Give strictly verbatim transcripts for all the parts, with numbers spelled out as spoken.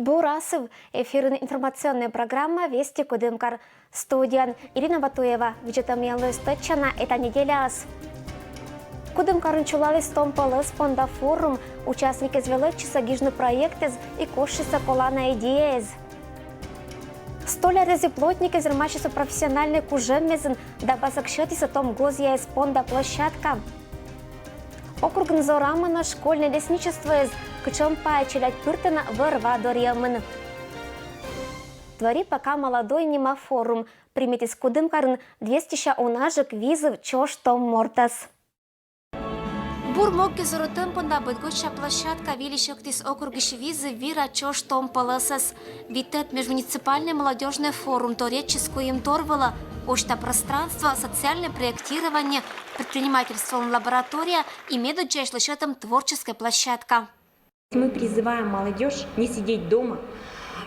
Бур асыв! Эфирын информационная программа «Вести Кудымкар». Студияын Ирина Батуева. Видзӧдӧмъяс тӧдчана эта неделяас. Кудымкарын чулаліс том пӧлӧс понда форум. Участникъяс велӧдчисӧ гижны проектэз и кошкисӧ колана идеяэз. Столяръяс и плотникъяс вермасисӧ профессиональнӧй кужӧммезйын да босьтчисӧ том гозъяс понда площадка. Округын зорамӧны школьнӧй лесничествоэз, кутшӧм пайӧ челядь пыртӧны вӧр-ва дорйӧмын. «Твори пока молодой» нима форум примитіс Кудымкарын двести ся унаджык визыв чож том мортӧс. Бур моггес зорӧмтӧм понда быдгося площадка вильысь ӧктіс округысь визыв вира чож том пӧлӧсӧс. Витӧд межмуниципальнӧй молодёжнӧй форум торйӧдчис куим тор вылӧ: осьта пространство, социальнӧй проектирование, предпринимательстволӧн лаборатория и медоддзаысь лӧсьӧдӧм творческӧй площадка. Мы призываем молодёжь не сидеть дома,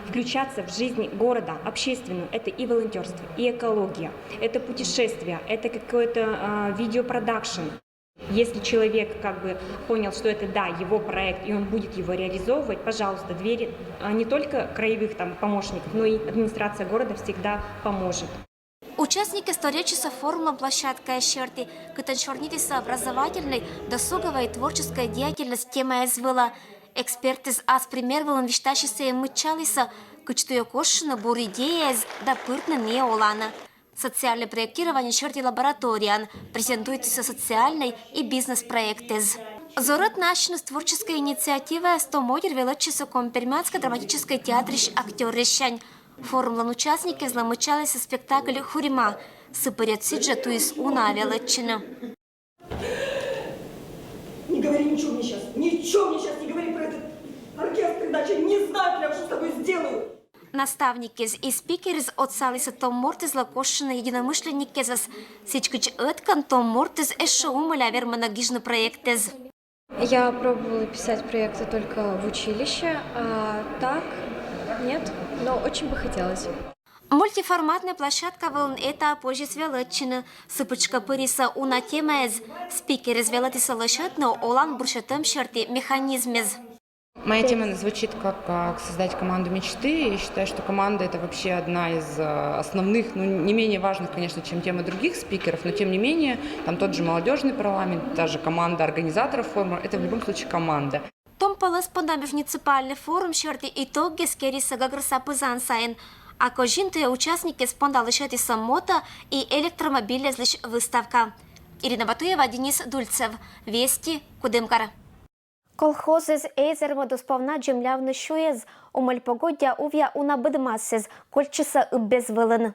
включаться в жизнь города, общественную. Это и волонтёрство, и экология, это путешествия, это какой-то а, видеопродакшн. Если человек как бы понял, что это, да, его проект, и он будет его реализовывать, пожалуйста, двери а, не только краевых там помощников, но и администрация города всегда поможет. Участникъяс торйӧдчисӧ форумлӧн площадкаяс серти, кытӧн сёрнитісӧ образовательнӧй, досуговӧй, творческӧй деятельность темаяс вылӧ. Экспертъяс ас пример вылын висьтасисӧ и мыччалісӧ, кыдз туйӧ кошкыны бур идеяэз да пыртны миӧ оланӧ. Социальнӧй проектирование серти лабораторияын презентуйтісӧ социальнӧй и бизнес-проектэз. Зорӧтны ассьыныс творческӧй инициативаяс том ойыр велӧдчисӧ Коми-Пермяцкӧй драматическӧй театрысь актёръяссянь. Форумлӧн участникъяслы мыччалісны спектакль «Хурьма». Сы пӧръяд сідзжӧ туйыс уна велӧдчыны. Не говори ничего мне сейчас, ничего мне сейчас не говори про этот оркестр, иначе не знаю прям, что с тобой сделаю. Наставникъяс и спикеръяс отсалісӧ том мортыслы кошкыны единомышленникъясӧс. Сідзкӧ, ӧткӧн том мортыс эшшӧ умӧля вермӧны гижны проектэз. Я пробовала писать проекты только в училище, а так нет, но очень бы хотелось. Мультиформатнӧй площадка вылын этап позис велӧдчыны. Сы пытшкӧ пырисӧ уна темаэз. Спикеръяс велӧдісӧ лӧсьӧдны оланбур сетӧм серти механизмъяс. Моя тема звучит как, как создать команду мечты. Я считаю, что команда — это вообще одна из э, основных, ну, не менее важных, конечно, чем тема других спикеров, но тем не менее, там тот же молодёжный парламент, та же команда организаторов форума — это в любом случае команда. Том пӧлӧс понда межмуниципальнӧй форум серти итогъяс керисӧ гӧгрӧса пызан сайын. А козин туйӧ участникъяс понда лӧсьӧдісӧ мото- и электромобильяслысь выставка. Ирина Батуева, Денис Дульцев. Вести, Кудымкар. Колхозъяс эз вермӧ досповна землявны сюйӧз. Умӧль погодья увъя уна быдмасыс, кольччисӧ ыббез вылын.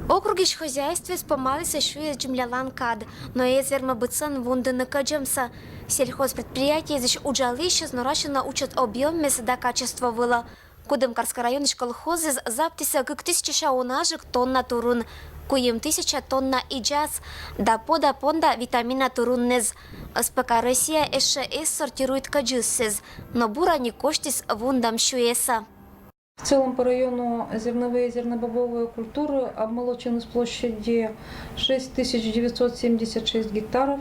Округысь хозяйствояс помалісӧ сюйӧс землялан кад, но эз вермӧ быдсӧн вундыны кӧдзӧмсӧ. Сельхозпредприятиеысь уджалысьяс норасьӧны учӧт объёммес да качество вылӧ. Кудымкарскӧй районысь колхозъяс заптісӧ кык тысяча унаджык тонна турун, куим тысяча тонна идзас да пода понда витамина турунныс. СПК «Россия» эшшӧ эз сортируйт кӧдзыссӧ, но бура нин косьтіс вундӧм сюйӧсӧ. В целом по району зерновые и зернобобовые культуры обмолочены с площади шесть тысяч девятьсот семьдесят шесть гектаров.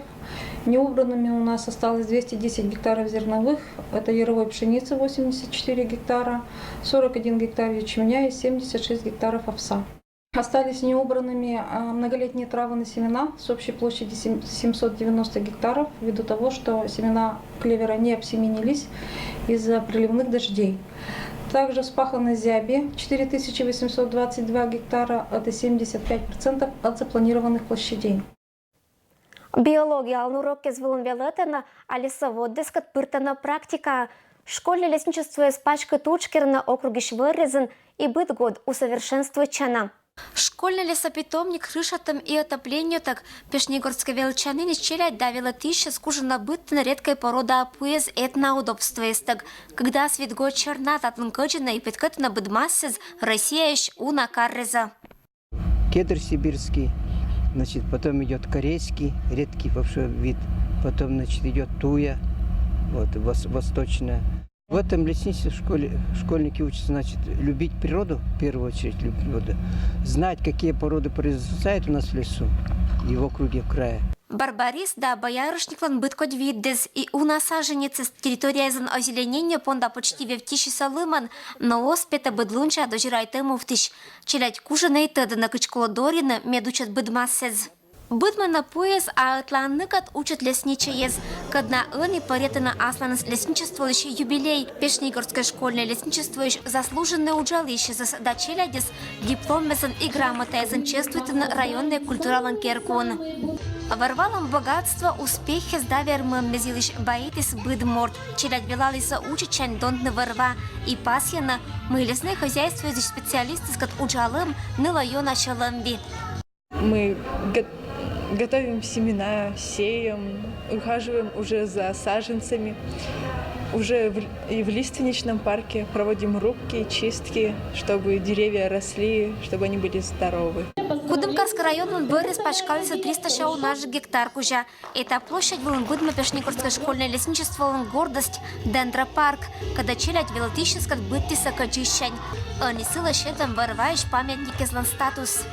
Неубранными у нас осталось двести десять гектаров зерновых. Это яровой пшеницы восемьдесят четыре гектара, сорок один гектар ячменя и семьдесят шесть гектаров овса. Остались неубранными а, многолетние травы на семена с общей площади семь- семьсот девяносто гектаров, ввиду того, что семена клевера не обсеменились из-за проливных дождей. Также вспаханы зяби, четыре тысячи восемьсот двадцать два гектара, это семьдесят пять процентов от запланированных площадей. Биологиялӧн урокъяс вылын велӧдӧны, а лесоводъяскӧд пыртӧны практикаӧ. Школьнӧй лесничествоыс паськыд удж керӧны округысь вӧрзын и быд год усовершенствуйтчӧны. Школьнӧй лесопитомник крышатӧм и отоплениетӧг Пешнегорскӧй велӧдчанінысь челядь да велӧдысьяс кужӧны быдтыны редкӧй породаа пуэз этноудобствоястӧг. Кыкдас вит год серна татӧн кӧдзӧны и петкӧдтӧны быдмасыс Россияысь уна карреза. Кедр сибирский, значит, потом идет корейский, редкий вообще вид, потом, значит, идет туя, вот, вос- восточная. В этом лесничестве в школе школьники учатся, значит, любить природу, в первую очередь любить природу, знать, какие породы произрастают у нас в лесу и в округе, в крае. Барбарис да боярышниклӧн быд кодь виддіс, и уна саженецыс. Территорияяслӧн озеленение понда почти вевттьыссё лымын, но оз петӧ быд лунсянь дӧзьӧрайтӧм увтысь. Челядь кужӧн ӧд тӧдӧны, кыдз колӧ дорйыны медучӧт быдмасӧс. Быдмӧны пуэз, а ӧтлаын ныкӧд учӧт лесничӧйяс. Кӧдна ӧні пӧръятӧны асланыс лесничестволысь юбилей. Пешнегорскӧй школьнӧй лесничествоысь заслуженнӧй уджалысьясӧс да челядьӧс дипломъясӧн и грамотаясӧн чествуйтӧны районнӧй культуралӧн керкаын. Вӧр-валӧн богатство, успехъяс да вермӧмъяс йылысь баитіс быд морт. Челядь велалісӧ учитчань донтны вӧр-ва и пасйӧны, мый леснӧй хозяйствоысь специалистъяскӧд уджалӧм нылӧ ёна сьӧлӧм вылӧ. Мы го- готовим семена, сеем, ухаживаем уже за саженцами. Уже в, и в лиственничном парке проводим рубки, чистки, чтобы деревья росли, чтобы они были здоровы. Кудымкарскӧй районын вӧрыс паськалісӧ тристасянь унажык гектар кузя. Эта площадь вылын быдмӧ Пешнегорскӧй школьнӧй лесничестволӧн гордость — дендропарк, кӧдӧ челядь велӧдысьяскӧд быдтісӧ кӧдзыссянь. Ӧні сылы сетӧм вӧр-ваысь памятникъяслӧн статус.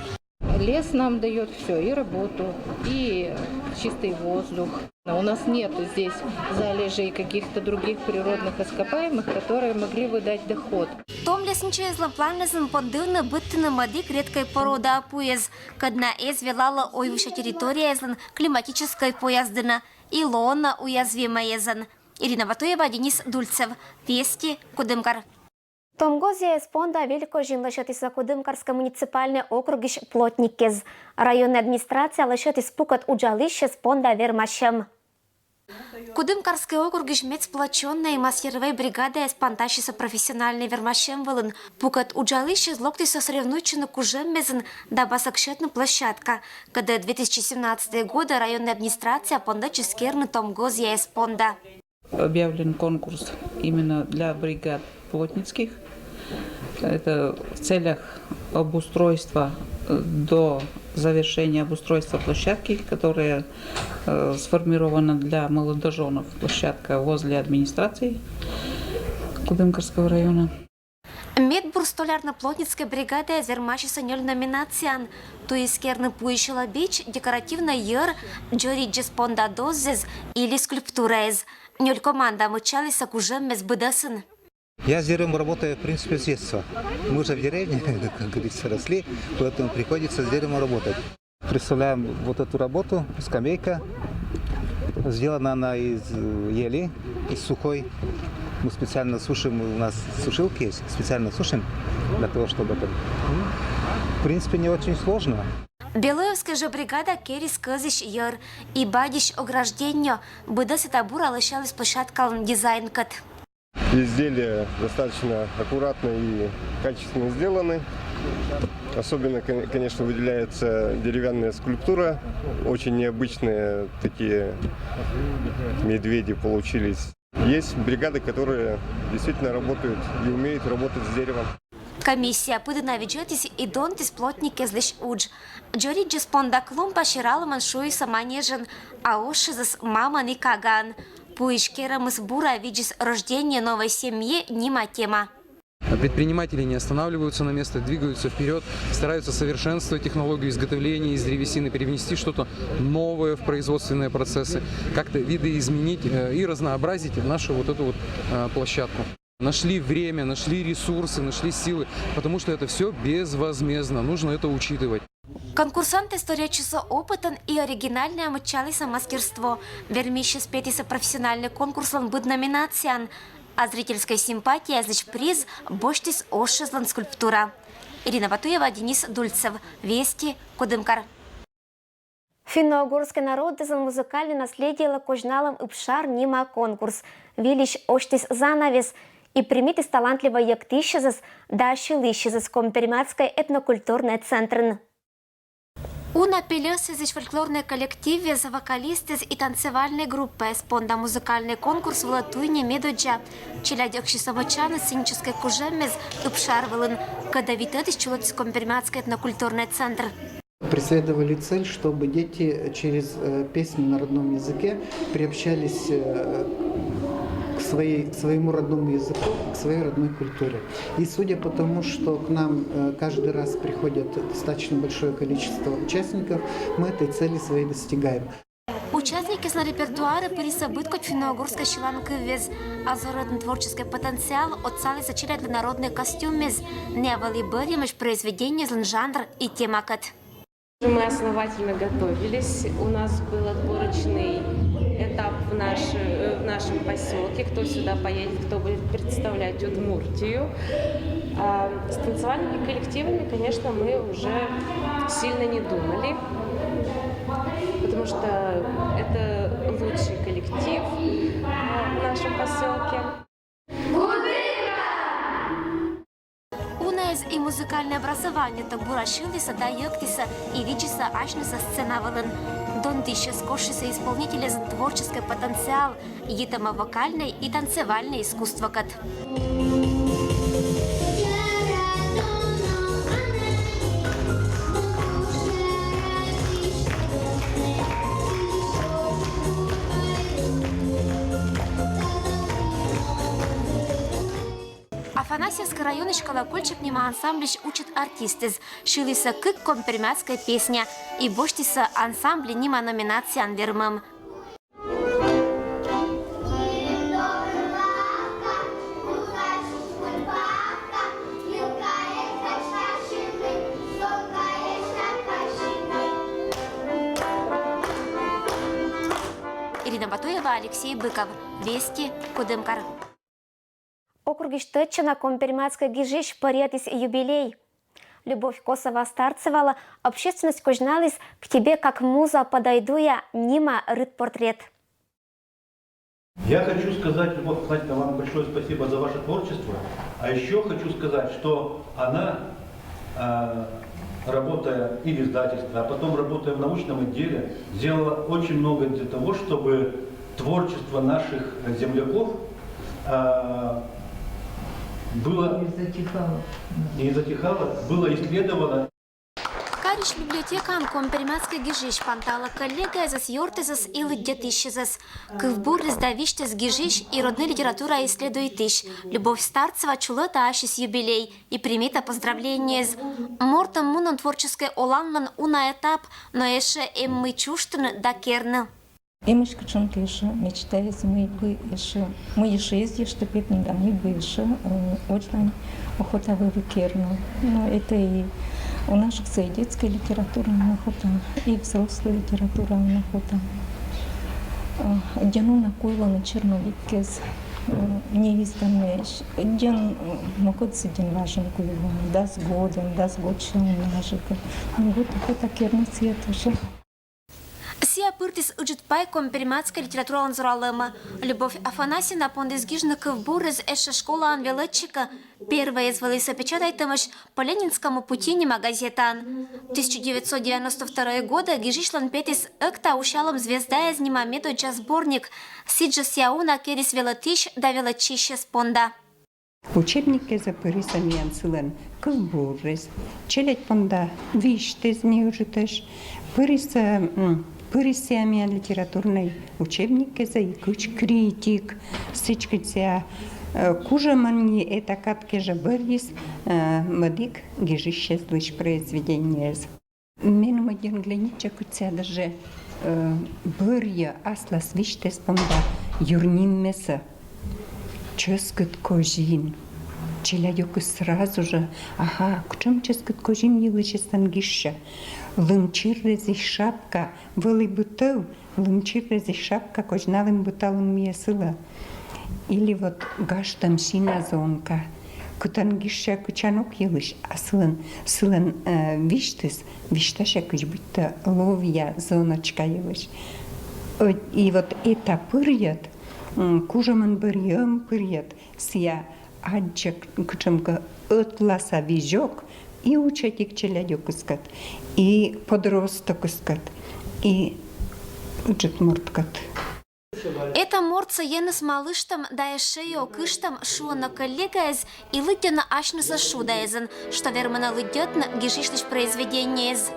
Лес нам дает все, и работу, и чистый воздух. У нас нет здесь залежей каких-то других природных ископаемых, которые могли бы дать доход. Том лесничӧйяслӧн планъясын пондывны быдтыны мӧдік редкӧй порода пуэз, кӧдна эз велалӧ ойвывса территорияяслӧн климатическӧй пояс дінӧ и лоӧны уязвимӧйясӧн. Ирина Батуева, Денис Дульцев, Вести, Кудымкар. Том гозъяяс понда Великозинлы сетісӧ Кудымкарскӧй муниципальнӧй округысь плотникъяс. Районнӧй администрациялы сетіс пукӧд уджалысьяс понда вермасьӧм. Кудымкарскӧй округысь медсплочённӧй мастеровӧй бригадаяс пантасисӧ профессиональнӧй вермасьӧм вылын. Пукӧд уджалысьяс локтісӧ соревнуйтчыны кужӧмъясын да басӧк сетны площадка, кӧдӧ две тысячи семнадцатого года районнӧй администрация пондӧдчис керны том гозъяяс понда. Объявлен конкурс именно для бригад плотницких. Это в целях обустройства, э, до завершения обустройства площадки, которая э, сформирована для молодоженов площадка возле администрации Кудымкарского района. Медбур столярно-плотницкӧй бригадаяс вермасисӧ нёль номинацияын: туйыс керны пуысь лобич, декоративнӧй йӧр, дзоридзьяс понда дозъяс или скульптураыс. Нёль команда мыччалісӧ кужӧммес быдӧсын. Я с деревом работаю, в принципе, с детства. Мы же в деревне, как говорится, росли, поэтому приходится с деревом работать. Представляем вот эту работу, скамейка. Сделана она из э, ели, из сухой. Мы специально сушим, у нас сушилки есть, специально сушим для того, чтобы это... В принципе, не очень сложно. Белоевскӧй жӧ бригада керис кӧзысь йӧр и бадьысь ограждение. Быдӧн сійӧ бура лӧсяліс площадкалӧн дизайнкӧд. Изделия достаточно аккуратно и качественно сделаны. Особенно, кон- конечно, выделяется деревянная скульптура. Очень необычные такие медведи получились. Есть бригады, которые действительно работают и умеют работать с деревом. Комиссия пыдіна видзӧдіс и донтіс плотникъяслысь удж. Дзоридзьяс понда клумба сералӧмӧн шуисӧ манежын, а ошйӧзыс мамӧн и кагаӧн. Пуысь керӧмыс бура видзис «Рождение новой семьи» нима тема. Предприниматели не останавливаются на месте, двигаются вперед, стараются совершенствовать технологию изготовления из древесины, привнести что-то новое в производственные процессы, как-то видоизменить э, и разнообразить нашу вот эту вот э, площадку. Нашли время, нашли ресурсы, нашли силы, потому что это все безвозмездно, нужно это учитывать. Конкурсантъяс торъятчисӧ опытӧн и оригинальнӧя мыччалісӧ мастерство. Вермисьяс петісӧ профессиональнӧй конкурслӧн быд номинацияын, а зрительскӧй симпатияяслысь приз босьтіс ошйӧзлӧн скульптура. Ирина Батуева, Денис Дульцев, Вести, Кудымкар. Финно-угорскӧй народъяслӧн музыкальнӧй наследиелы козьналӧм «Ыбшар» нима конкурс вильысь осьтіс занавес и примитіс талантливӧй йӧктысьясӧс да сьылысьясӧс Коми-Пермяцкӧй этнокультурнӧй центрын. Уна пельӧсъясысь фольклорнӧй коллективъяс, вокалистъяс и танцевальнӧй группаяс понда музыкальнӧй конкурс вылӧ туйни медодзза. Челядь ӧксисӧ мыччаныс сценическӧй кужӧммес «Ыбшар» вылын, кӧдӧ витӧдысь чулӧдіс Коми-Пермяцкӧй этнокультурнӧй центр. Преследовали цель, чтобы дети через э, песню на родном языке приобщались э, к, своей, к своему родному языку, к своей родной культуре. И судя по тому, что к нам э, каждый раз приходит достаточно большое количество участников, мы этой цели своей достигаем. Участникъёслэн репертуарез пырисьӧ быд кодь финно-угорскӧй сьылан кывъёс. Азорӧдын творческӧй потенциал отсалісӧ челядьлы народнӧй костюмъёс, неавлі бӧрйӧмысь произведениезлэн жанр и темакӧд. Мы основательно готовились. У нас был отборочный этап в, наш, э, в нашем поселке. Кто сюда поедет, кто будет представлять Удмуртию. А с танцевальными коллективами, конечно, мы уже сильно не думали, потому что это лучший коллектив, а, в нашем поселке. Унаез и музыкальнӧй образованиетӧ бура сьылісӧ да йӧктісӧ и видзисӧ асьнысӧ сцена вылын. Донтысь кошкисӧ исполнительӧслэн творческӧй потенциал, йитӧма вокальнӧй и танцевальнӧй искусствокӧд. Афанасьевскӧй районысь «Колокольчик» нима ансамбльысь учит артистъёс, сьылісӧ кык компермяцкӧй песня и босьтісӧ ансамбль нима номинацияын вермӧм. Ирина Батуева, Алексей Быков, «Вести», Кудымкар. Округысь тӧдчана компермяцкӧй гижысь пӧръятіс юбилей. Любовь Косова-Старцевалы общественность козьналіс «К тебе как муза подойду я» нима рыт портрет. Я хочу сказать, Любовь Афанасьевна, вам большое спасибо за ваше творчество. А еще хочу сказать, что она, э, работая и в издательстве, а потом работая в научном отделе, сделала очень много для того, чтобы творчество наших, э, земляков, э, было Не затихала. не затихало, было исследовано. Карысь библиотекаын компермяцкӧй гижысь панталӧ коллегаэзӧс, ёртъясӧс и лыддьӧтысьӧс. Кывбуръяс да висьтъяс гижысь и роднӧй литература исследуйтысь Любовь Старцева чулӧта ассьыс юбилей и примитӧ поздравлениеяс. Мортӧн мунӧм творческӧй оланлӧн уна этап, но эшшӧ эм мый чужтыны да керны. Эмӧсь кутшӧмкӧ эшшӧ мечтаыс, мый бы эшшӧ, мый эшшӧ эз ещӧ петны да мый бы эшшӧ, э, водзлань охота вӧлі керны. Но это и у наших и детскӧй литератураын охота, и взрослӧй литератураын охота. Э, дерт, уна куйлӧны черновикъяс, э, неизданнӧй, дерт, э, мукӧдсӧ дерт важӧн куйлӧны, дас годӧн, дас годсянь нажӧгӧн. Но вот охота керны сійӧс тоже. Сійӧ пыртіс ыджыд пай компермяцкӧй литературалӧн зоралӧмӧ. Любовь Афанасьевна пондіс гижны кывбуръяс эшшӧ школаын велӧдчикӧ. Первойяс вӧлісӧ печатайтӧмысь «По Ленинскому пути» нима газетаын. Тысяча девятьсот девяносто второй годӧ гижысьлӧн петіс «Ӧкта усялӧм звездаяс» нима медоддза сборник. Сідзжӧ сійӧ уна керис велӧдысь да велӧдчысьяс понда. Учебниккезӧ пырисӧ миян сылӧн кывбуръяс, челядь понда висьтыс неыджыдӧсь, пырисӧ, м, пырисӧ миян литературнӧй учебниккезӧ и кыдз критик, сідзкӧ сійӧ, э, кужӧмӧн и этакад кежӧ бӧрйис, э, мӧдик гижысьяслысь произведениеяс. Меным ӧдйӧн глянитчӧ, кыдз сійӧ даже, э, бӧрйӧ аслас висьтыс понда юрниммесӧ. Чӧскыд козин. Челядьӧкыс сразу жӧ: ага, кутшӧм чӧскыд козин йылысь эстӧн гижсьӧ. Лым чиррезйысь шапка, вӧлі бы тӧв, лым чиррезйысь шапка козьналім бы талун миян сылы. Или вот гажтӧм сина зонка. Кытӧн гижсьӧ кытчӧкӧ йылысь, а сылӧн, сылӧн, э, висьтыс висьтасьӧ кыдз быттьӧ ловъя зоночка йылысь. Э, и вот эта пырйӧд, м, кужӧмӧн бӧрйӧм пырйӧд, сійӧ аддзӧ кутшӧмкӧ ӧтласа визьӧк и учӧтик челядьӧкыскӧд, и подростокыскӧд, и ыджыд морткӧд. Эта мортсӧ еныс малыштӧм да эшшӧ и окыштӧм, шуӧны коллегаэз и лыддьӧны асьнысӧ шудаэзӧн, что вермӧны лыддьӧдны гижысьлысь произведениеез.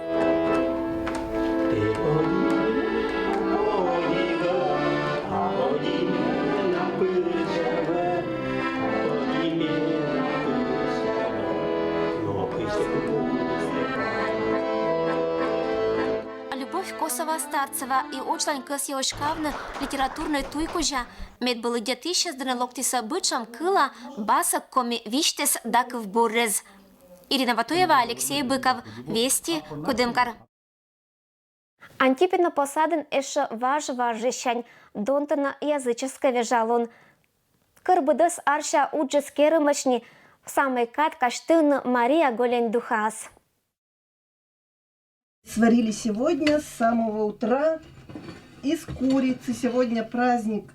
Любовь Сова Старцева и очлань кӧсйӧ оськавны литературнӧй туй кузя, мед бы лыддьӧ тысьӧс да локтісӧ бытшӧм кыла басӧк коми висьтӧс да кывбуррӧс. Ирина Батуева, Алексей Быков, Вести, Кудымкар. Антипино посадын ещӧ важ-важысянь донтӧны языческӧй вежалун. Кӧр быдӧс арся уджыс керӧмаӧсь нин самӧй кад казьтыны Мария Гӧлень духаас. Сварили сегодня с самого утра из курицы. Сегодня праздник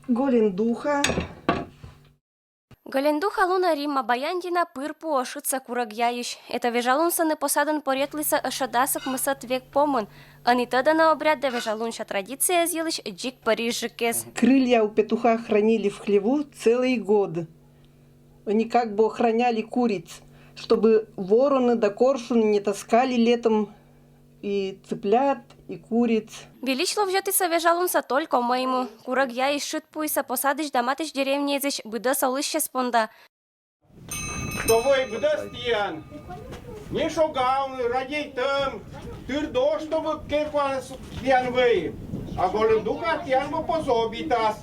Гӧлень духа. Гӧлень духа лунӧ Римма Баяндина пыр пуӧ шыдсӧ курӧг яйысь. Этӧ вежалунсӧ нин посадын порьӧртлісӧ ещӧ дас ӧкмысӧд век помын. Ӧні тӧдӧны обряд да вежалунся традицияяс йылысь дзик пӧрысьджыкӧс. Крылья у петуха хранили в хлеву целый год. Они как бы охраняли куриц, чтобы вороны да коршуны не таскали летом и цыплят, и куриц. Вильысь ловзьӧдісӧ вежалунсӧ только мӧйму. Курӧг яйысь шыд пуисӧ посадысь да матысь деревняясысь быдӧс олысьяс понда. Что вӧй быдӧс тіян. Не шогавны, радейтӧм, тырдо, чтобы керкуас тіян вӧй. А Гӧлень духа тіян вӧй пособитас.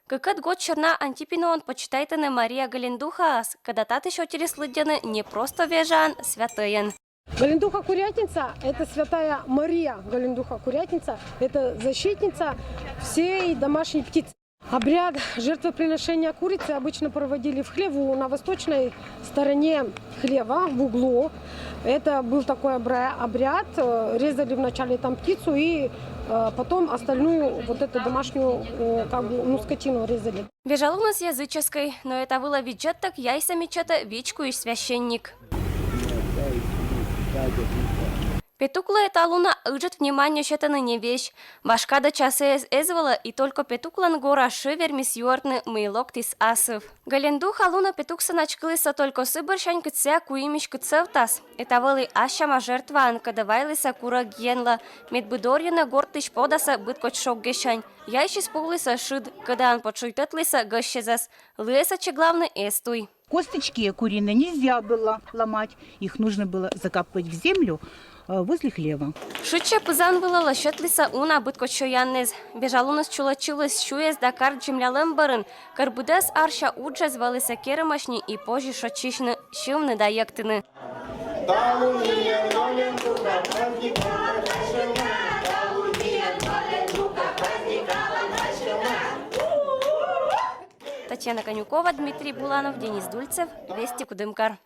Кыкӧд год сёрна Антипиноын почитайтӧны Мария Гӧлень духаас, кӧда татысь отирыс лыддьӧны не просто вежаӧн, святӧйӧн. Гӧлень духа курятница – это святая Мария Гӧлень духа курятница, это защитница всей домашней птицы. Обряд жертвоприношения курицы обычно проводили в хлеву на восточной стороне хлева, в углу. Это был такой обра- обряд. Э, Резали вначале там птицу и э, потом остальную вот эту домашнюю э, как бы, ну, скотину резали. Вежалуныс языческӧй, но этавылӧ видзӧдтӧг яйсӧ мичӧтӧ вичкуысь священник. Петуклы эталунӧ ыджыд внимание сетӧны не весь. Важ кадӧ часӧ эз, эз вӧлӧ, и только петуклӧн горас шы вермис юӧртны, мый локтіс асыв. Гӧлень духа лунӧ петуксӧ начкылісӧ только сы бӧрсянь, кыд сійӧ куимысь кытсӧвтас. Этавылӧ ассяма жертваӧн, кӧдӧ вайлісӧ курӧг енлы, медбӧ дорйыны гортысь подасӧ быдкодь шоггесянь. Яйысь пуглісӧ шыд, кӧдӧ ӧні подшуйтӧдлісӧ гӧсьтӧзӧс. Лыэсӧдчӧ, главнӧй, эз туй. Косточки куриные нельзя было ломать, их нужно было закапывать в землю э, возле хлева. Шыдсьӧ пызан вылӧ лӧсьӧдлісӧ уна быдкодь сёянныс. Вежалуныс чулӧ чывліс сюйӧс да карт землялӧм бӧрын. Кӧр быдӧс арся уджыс вӧлісӧ керӧмаӧсь нин и позьӧ шойччыны, сьывны да йӧктыны. Татьяна Конюкова, Дмитрий Буланов, Денис Дульцев, Вести, Кудымкар.